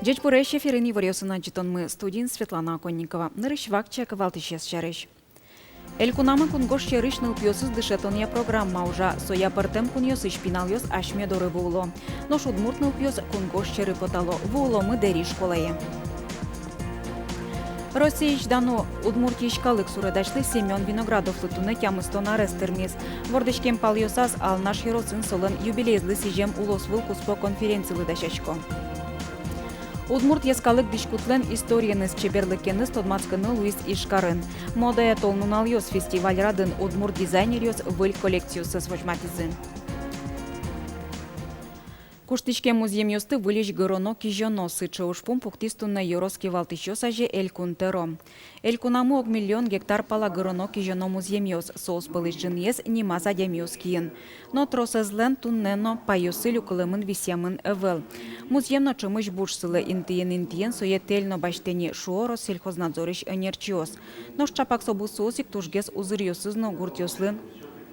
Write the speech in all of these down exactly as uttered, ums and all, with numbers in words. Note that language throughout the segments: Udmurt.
Ӟечбуресь! Эфирын иворъёсын ӝытонмы, студиын Светлана Оконникова. Нырысь вакчияк валтӥсез сярысь. Элькунамы кунгож сьӧрысь нылпиосыз дышетонъя программа ужа. Соя пӧртэм кунъёсысь пиналъёс асьме доры вуыло. Нош удмурт нылпиос кунгож сьӧры потало, вуыломы Дэри школае. Россиысь дано удмуртиысь калык суредасьлы Семён Виноградовлы туннэ тямыстон арес тырмиз. Вордӥськем палъёсаз Алнаш ёросын солэн юбилейезлы сӥзем улосвыл куспо конференцилы дасясько. Удмурт йӧскалык дӥськутлэн историеныз, чеберлыкеныз тодматскыны луиз Ижкарын. «Модая толнуналъёс» фестиваль радын удмурт дизайнеръёс выль коллекциоссэс возьматӥзы. Куштӥськем музъемъёсты выльысь гыроно-кизёно. Сыӵе ужпум пуктӥз туннэ ёрос кивалтӥсьёс азе Элькун тӧро. Элькунамы ог миллион гектар пала гыроно-кизёно музъемъёс, соос пӧлысь ӝыныез нимаз адямиос киын. Но тросэзлэн туннэ но пайёссы люкылэмын, висъямын ӧвӧл. Музъем но ӵемысь буш сылэ интыен-интыен, сое тэль но басьтэ ни, шуо Россельхознадзорысь ӧнерчиос. Нош чапак со бусыос ик тужгес узыръёсыз но гуртъёслы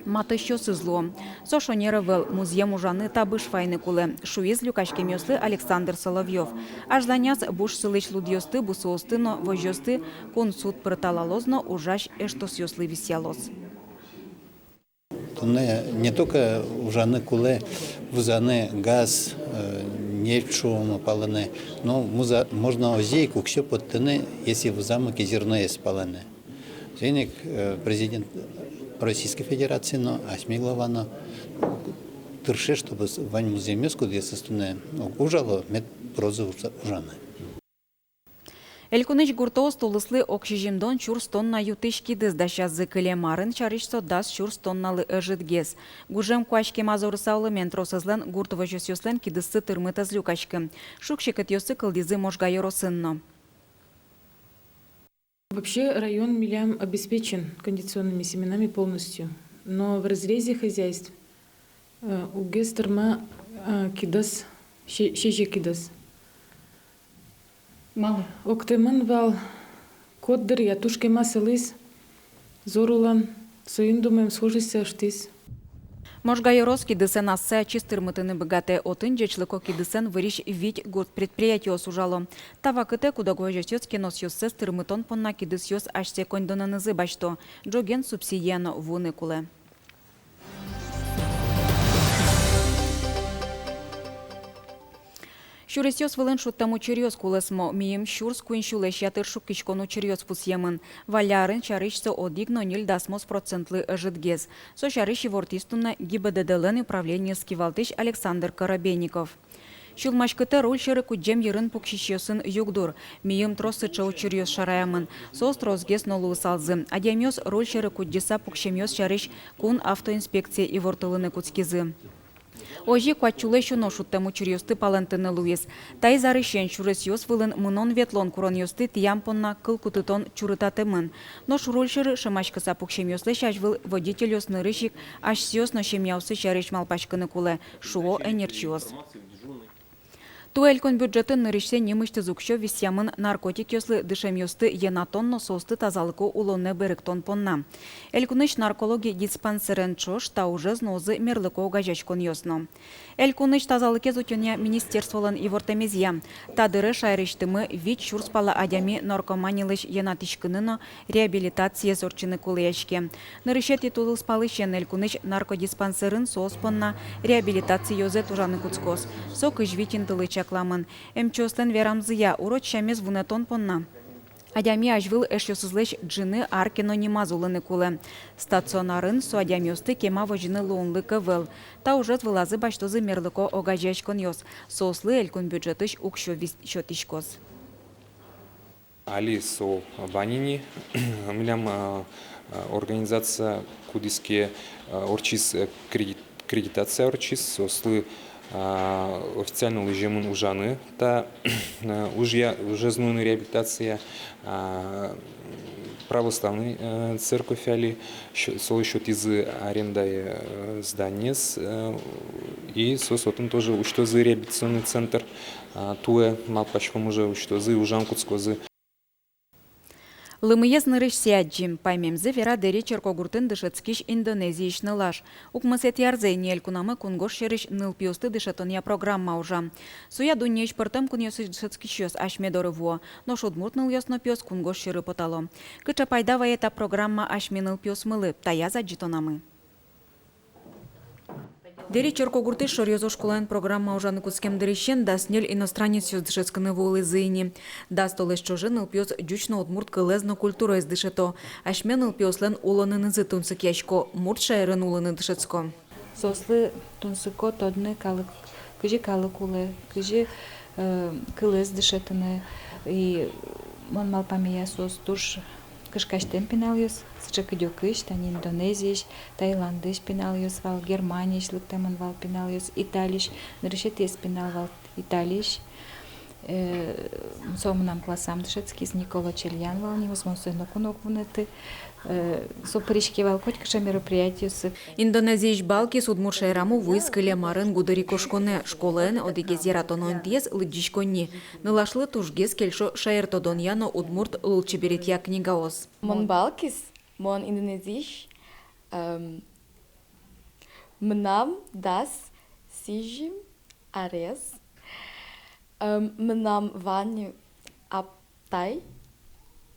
матысьёсыз луо. Со шонер ӧвӧл, музъем ужаны табыш вайыны кулэ, шуиз люкаськемъёслы Александр Соловьёв. Азьланяз буш сылӥсь лудъёсты, бусыосты но возьёсты кун суд пырталалоз но ужась эштосъёслы висъялоз. Туннэ не только ужаны кулэ, вузаны газ, э, нефть шуом палэнэ, но муза-, можно озьы ик уксё поттыны, если вузамы ке зерноез палэнэ. Соин ик, э, президент Российской Федерации но, асьме глава но тырше, чтобы с-, вань музъемъёс, кудъёсыз туннэ уг ужало, мед пырозы ужа-, ужаны. Элькунысь гуртоос тулыслы ог сизьымдон сюрс тонна ю-тысь кидыс дасязы. Кылем арын сярысь со дас сюрс тонналы ӧжытгес. Гужем куаськем азорыса улэмен тросэзлэн гурт возёсъёслэн кидыссы тырмыт ӧз люкаськы. Шуг-секытъёссы кылдӥзы Можга ёросын но. Вообще район милям обеспечен кондиционными семенами полностью, но в разрезе хозяйств, э, уг гес тырма, э, кидыс, се-, сезьы кидыс. Малы? Октэмын вал, кот дыръя туж кема сылӥз, зор улын, соин, думаем, схожестьсэ ыштӥз. Можга ёрос кидысэн ассэ ачиз тырмытыны быгатэ. Отын ӟечлыко кидысэн вырись вить гурт предприятиос ужало. Та вакытэ куд-ог возёсъёс кеносъёссэс тырмытон понна кидысъёс асьсэ коньдонэнызы басьто. Ӝоген субсидия но вуыны кулэ. Сюресъёс вылын шудтэм учыръёс кулэсмо. Мийым сюрс куинь сюлэсь ятыр шуккиськон учыръёс пусъемын. Валля арын сярысь со одӥг но ньыль дасмос процентлы ӧжытгес. Со сярысь ивортӥз туннэ ГИБДД-лэн управлениез кивалтӥсь Александр Коробейников. Сюлмаськытэ руль сьӧры кудӟем йырын пуксисьёсын югдур. Мийым трос сыӵе учыръёс шараямын. Соос тросгес но луысалзы. Адямиос руль сьӧры кудӟыса пуксемъёс сярысь кун автоинспекцие ивортылыны кутскизы. Озьы куать сюлэсь уно шудтэм учыръёсты палэнтыны луиз. Таиз арысен сюресъёс вылын мынон-ветлон куронъёсты тӥям понна кыл кутытон чурытатэмын. Нош руль сьӧры шӧмаськыса пуксемъёслэсь азьвыл водительёс нырысь ик асьсэос но семьяоссы сярысь малпаськыны кулэ, шуо ӧнерчиос. Туэ элькун бюджетын нырысьсэ нимысьтыз уксё висъямын наркотикъёслы дышемъёсты йӧнатон но соосты тазалыко улонэ берыктон понна. Элькунысь наркологи диспансерен ӵош та ужез нуозы мерлыко огазеяськонъёс но. Элькунысь тазалыкез утёнъя министерстволэн ивортэмезъя, та дыре шаерысьтымы вить сюрс пала адями наркоманилэсь йӧнатӥськыны но реабилитациез ортчыны кулэяське. Нырысетӥ тулыспалысен элькунысь наркодиспансерын соос понна реабилитаци ёзэт ужаны кутскоз. Со кызь вить интылы чакламын. Эмчиослэн верамзыя, урод сямез вунэтон понна адями азьвыл эшъёсызлэсь ӝыны ар ке но нимаз улыны кулэ. Стационарын со адямиосты кема возьыны луонлык ӧвӧл. Та ужез вылазы басьтозы мерлыко огазеяськонъёс. Соослы элькун бюджетысь уксё вис-, сётӥськоз. Али со вань ини. Милям, а, а, организация, кудӥз ке, а, ортчиз, э, кредит-, кредитация ортчиз, соослы, а, официально лэземын ужаны та, э, ужъя-, ужез нуыны реабилитация, а, православный, э, церковь али, сё-, солы сётӥзы арендае, э, зданиез, э, и соос отын тоже усьтозы реабилитационный центр. А, туэ малпаськом, уже усьтозы, ужан кутскозы. Лымыез нырысьсэ адӟим. Паймемзэ вера Дэри черкогуртын дышетскись Индонезиысь нылаш. Укмысэтӥ арзэ ини элькунамы кунгож сьӧрысь нылпиосты дышетонъя программа ужа. Соя дуннеысь пӧртэм кунъёсысь дышетскисьёс асьме доры вуо. Нош удмурт нылъёс но пиос кунгож сьӧры потало. Кыӵе пайда вае та программа асьме нылпиосмылы, таяз адӟытонамы. Дэри черкогуртысь шоръёзо школаын программа ужаны кутскем дырысен дас ньыль иностранецъёс дышетскыны вуылӥзы ини. Дас толэзь ӵоже нылпиос ӟуч но удмурт кылэз но культураез дышето. Асьме нылпиослэн улонынызы тунсыкъясько, мурт шаерын улыны дышетско. Соослы тунсыко тодны калык, кызьы калык улэ, кызьы, э, кылэз дышетыны. И мон малпамея, соос туж кышкасьтэм пиналъёс, сыӵе кыдёкысь, тани Индонезиысь, Таиландысь пиналъёс вал, Германиысь лыктэмын вал пиналъёс, Италиысь, нырысетӥез пинал вал Италиысь. Э, со мынам классам дышетскиз, Николо Чельян вал нимыз, мон сое ноку но уг вунэты. Э, со пыриське вал котькыӵе мероприятиосы. Индонезиысь Балкис удмурт шаерамы вуиз кылем арын гудыри кошконэ. Школаын одӥгез яратоно интыез — лыдӟиськонни. Нылашлы тужгес кельшо шаертодонъя но удмурт лулчеберетъя книгаос. Мон Балкис, мон Индонезиысь, эм, мынам дас сизьым арес. Эм, мынам вань апай,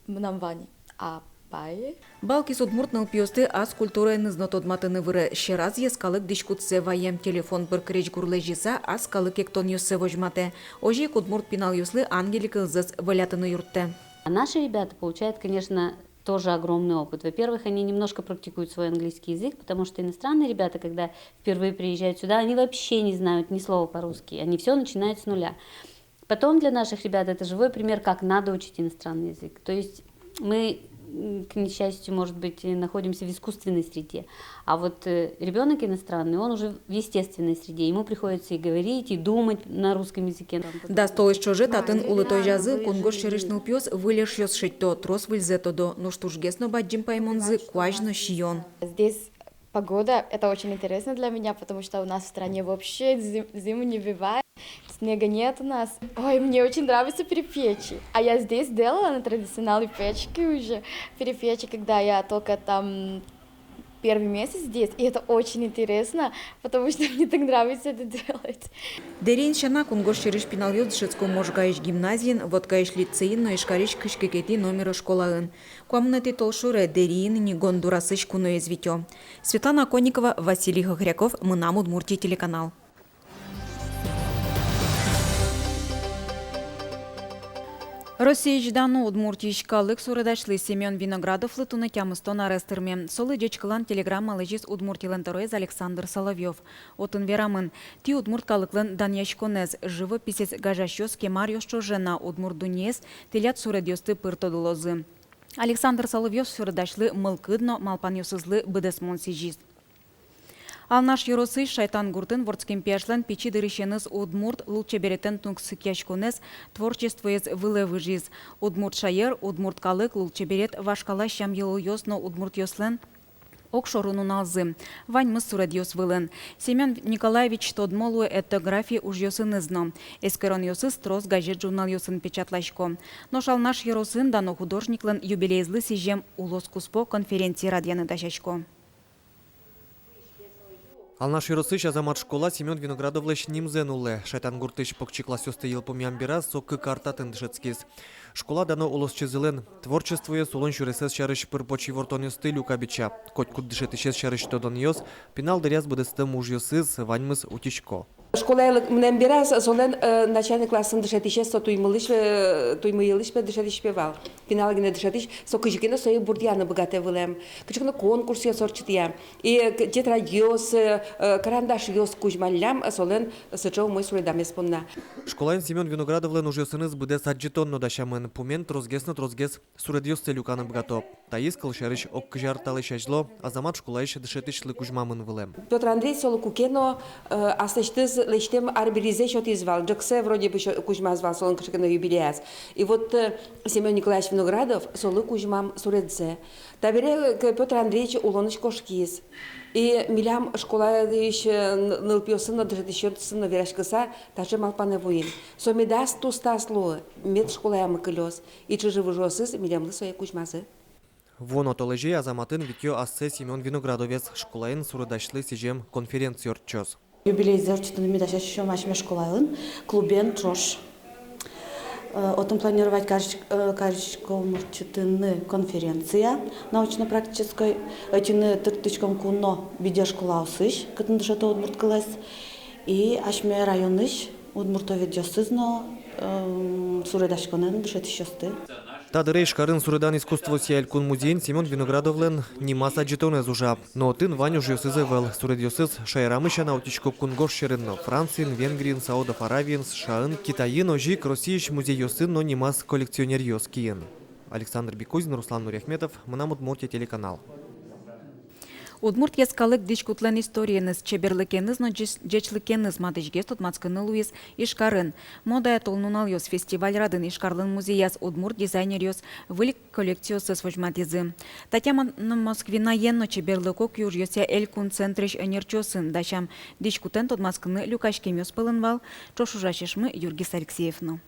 мынам вань апае. Балкис удмурт нылпиосты ас культураеныз но тодматыны выре. Сьӧраз йӧскалык дӥськутсэ ваем, телефон пыр крезьгур лэзьыса, ас калык эктонъёссэ возьматэ. Озьы ик удмурт пиналъёслы ангеле кылзэс волятыны юрттэ. А наши ребята получают, конечно, тоже огромный опыт. Во-первых, они немножко практикуют свой английский язык, потому что иностранные ребята, когда впервые приезжают сюда, они вообще не знают ни слова по-русски, они всё начинают с нуля. Потом для наших ребят это живой пример, как надо учить иностранный язык. То есть мы, м, к несчастью, может быть, и находимся в искусственной среде. А вот, э, ребёнок иностранный, он уже в естественной среде. Ему приходится и говорить, и думать на русском языке. Дас толэзь ӵоже татын улытозязы кунгож сьӧрысь нылпиос выль эшъёс шедьто, трос выльзэ тодо, нош тужгес но бадӟым паймонзы — куазь но сиён. Здесь погода, это очень интересно для меня, потому что у нас в стране вообще зим-, зимы не бывает, снега нет у нас. Ой, мне очень нравится печь. А я здесь делала на традиционной печке уже печь, когда я только там первый месяц здесь, и это очень интересно, потому что мне так нравится это делать. Дэриын сяна, кунгож сьӧрысь пиналъёс дышетско Можгаысь гимназиын, Воткаысь лицейын но Ижкарысь кызь кыкетӥ номеро школаын. Куамынэтӥ толшоре Дэриын ини Гондурасысь куноез витё. Светлана Конникова, Василий Хохряков, «Мынам Удмуртие» телеканал. Россиысь дано Удмуртиысь калык суредасьлы Семён Виноградовлы туннэ тямыстон арес тырме. Солы ӟечкылан телеграмма лэзиз Удмуртилэн тӧроез Александр Соловьёв. Отын верамын, тӥ удмурт калыклэн данъяськонэз, живописез гажасьёс кема аръёс ӵоже но удмурт дуннеез тӥляд суредъёсты пыр тодылозы. Александр Соловьёв суредасьлы мылкыд но малпанъёсызлы быдэсмон сӥзиз. Алнаш ёросысь Шайтан гуртын вордскем пияшлэн пичи дырысеныз удмурт лулчеберетэн тунсыкъяськонэз, творчествоез вылэ выжиз. Удмурт шаер, удмурт калык, лулчеберет, вашкала сям-йылолъёс но удмуртъёслэн огшоры нуналзы — ваньмыз суредъёс вылын. Семён Николаевич тодмо луэ этнографи ужъёсыныз но. Эскеронъёсыз трос газет-журналъёсын печатласько. Нош Алнаш ёросын дано художниклэн юбилеезлы сӥзем улоскуспо конференци радъяны дасясько. Алнаш ёросысь Азамат школа Семён Виноградовлэсь нимзэ нуллэ. Шайтан гуртысь покчи классъёсты йылпумъям бераз со кык ар татын дышетскиз. Школа дано улосчизылэн творчествоез, улон сюресэз сярысь пыр-поч ивортонъёсты люка-бича. Котькуд дышетӥсез сярысь тодонъёс, пинал дыръяз быдэстэм ужъёсыз — ваньмыз утисько. Школае лык-, мынэм бераз солэн, э, начальный классын дышетӥсез со туймылысь, э, туймыйылысь пе дышетӥсь пе вал. Пинал гинэ дышетӥсь, со кызьы ке но сое бурдъяны быгатэ вылэм. Кыӵе ке но конкурсъёс ортчытъя. И к-, тетрадьёс, э, э, карандашъёс кузьмаллям, э, солэн сыӵе умой суредамез понна. Школаын Семён Виноградовлэн ужъёсыныз быдэс адӟытон но дасямын. Пумен тросгес но тросгес суредъёссэ люканы быгато. Таиз, кылсярысь, ог кызь ар талэсь азьло Азамат школаысь дышетӥсьлы кузьмамын вылэм. Пётр Андреевич солы куке но, э, аслэсьтыз лэсьтэм арбериез сётӥз вал, ӝӧксэ вроде бы сё-, кузьмаз вал солэн кыӵе ке но юбилеяз. И вот, э, Семён Николаевич Виноградов солы кузьмам суредзэ. Табере, э, Пётр Андреевич улонысь кошкиз. И милям школаысь, э, н-, нылпиосын но, дышетӥсьёсын но вераськыса, таӵе малпанэ вуим: со медаз тус-тас луы, мед школаямы кылёз, и чыжы-выжыосыз милемлы сое кузьмазы. Вуоно толэзе Азаматын витё ассэ Семён Виноградовез, школаын суредасьлы сӥзем конференция ортчоз. Юбилейзэ ортчытыны ми дасяськиськом асьме школаын, клубен ӵош. Э, отын планировать карись-, э, кариськом ортчытыны конференция научно-практической, ӧтьыны турттӥськом куно быдэ школаосысь, кытын дышето удмурт кылэз, и асьме районысь удмуртоведъёсыз но, эм, суредаськонэн дышетӥсьёсты. Та дыре Ижкарын суредан искусствоосъя элькун музейын Семён Виноградовлэн нимаз адӟытонэз ужа. Но отын вань ужъёсыз ӧвӧл. Суредъёсыз шаерамы сяна утисько кунгож сьӧрын но: Франциын, Венгриын, Саудов Аравиын, СШАын, Китайын, озьы ик Россиысь музейёсын но нимаз коллекционеръёс киын. Александр Бекузин, Руслан Нуриахметов, «Мынам Удмуртие» телеканал. Удмурт йӧскалык дӥськутлэн историеныз, чеберлыкеныз но ӟеч-, ӟечлыкеныз матысьгес тодматскыны луиз Ижкарын. «Модая толнуналъёс» фестиваль радын Ижкарлэн музеяз удмурт дизайнеръёс выль коллекциоссэс возьматӥзы. Татьяна Москвинаен но чеберлыко киужъёсъя элькун центрысь ӧнерчиосын дасям дӥськутэн тодматскыны люкаськемъёс пӧлын вал ӵош ужасьмы Юргис Алексеев но.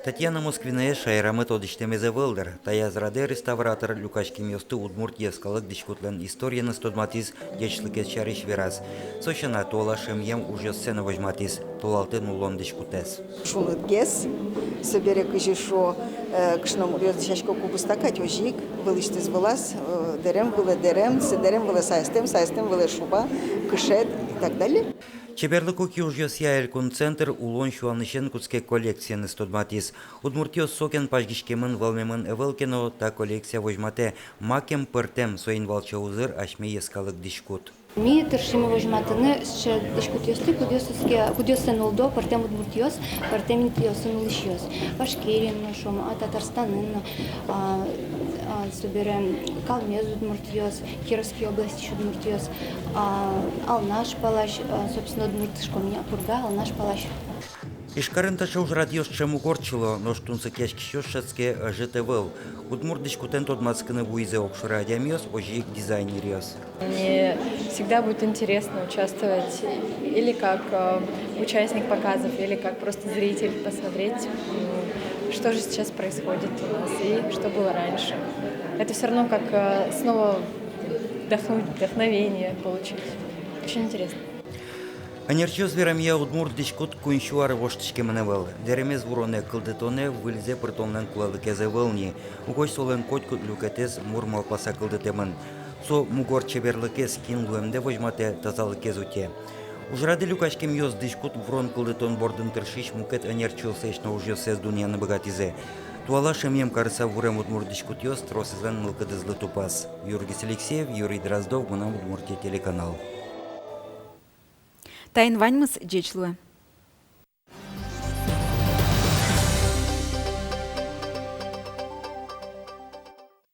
Татьяна Москвинаез шаерамы тодӥсьтэмез ӧвӧл, дыр. Таяз радэ реставратор люкаськемъёсты удмурт йӧскалык дӥськутлэн историеныз тодматӥз, ӟечлыкез сярысь вераз. Со сяна, туала шӧмъем ужъёссэ но возьматӥз, толалтэ нуллон дӥськутэз. Шуныт гес, собере, кызьы шуо, э, кышномуртъёс дӥсясько кубыста кадь, озьы ик вылысьтыз вылаз, э, дэрем вылэ дэрем, с-, дэрем вылэ саестэм, саестэм вылэ шуба, кышет и так далее. Чеберлыко киужъёсъя элькун центр улон сюанысен кутске коллекциеныз тодматӥз. Удмуртъёс сокен пазьгиськемын-вӧлмемын ӧвӧл ке но, та коллекция возьматэ, макем пӧртэм, соин валче узыр асьме йӧскалык дӥськут. Ми тыршимы возьматыны сыӵе дӥськутъёсты, кудъёсыз ке, кудъёссэ нулло пӧртэм удмуртъёс, пӧртэм интыосын улӥсьёс. Башкириын но, шуом, а, Татарстанын но, а, а, собере калмез удмуртъёс, Кировской областьысь удмуртъёс, а, Алнаш палась, а, собственно, удмурт, шуом, Пурга, Алнаш палась. Ижкарын таӵе ужрадъёс ӵем уг ортчыло, нош тунсыкъяськисьёс шӧдске, ӧжыт ӧвӧл. Удмурт дӥськутэн тодматскыны вуизы огшоры адямиос, озьы ик дизайнеръёс. Мне всегда будет интересно участвовать или как, э, участник показов, или как просто зритель, посмотреть, м, что же сейчас происходит у нас и что было раньше. Это всё равно как, э, снова вдохнуть, вдохновение получить. Очень интересно. Ӧнерчиос верамъя, удмурт дӥськут куинь сю ар воштӥськемын ӧвӧл. Дэремез вуронэ, кылдытонэ выльзэ пыртонлэн кулэлыкез ӧвӧл ни. Угось солэн котькуд люкетэз мур малпаса кылдытэмын. Со мугор чеберлыкез, кин луэмдэ возьматэ, тазалыкез утё. Ужрады люкаськемъёс дӥськут вурон-кылдытон бордын тыршись мукет ӧнерчиослэсь но ужъёссэс дунъяны быгатӥзы. Туала шӧмъем карыса вурем удмурт дӥськутъёс тросэзлэн мылкыдызлы тупаз. Юргис Алексеев, Юрий Дроздов, «Мынам Удмуртие» телеканал. Таин ваньмыз, ӟеч луэ.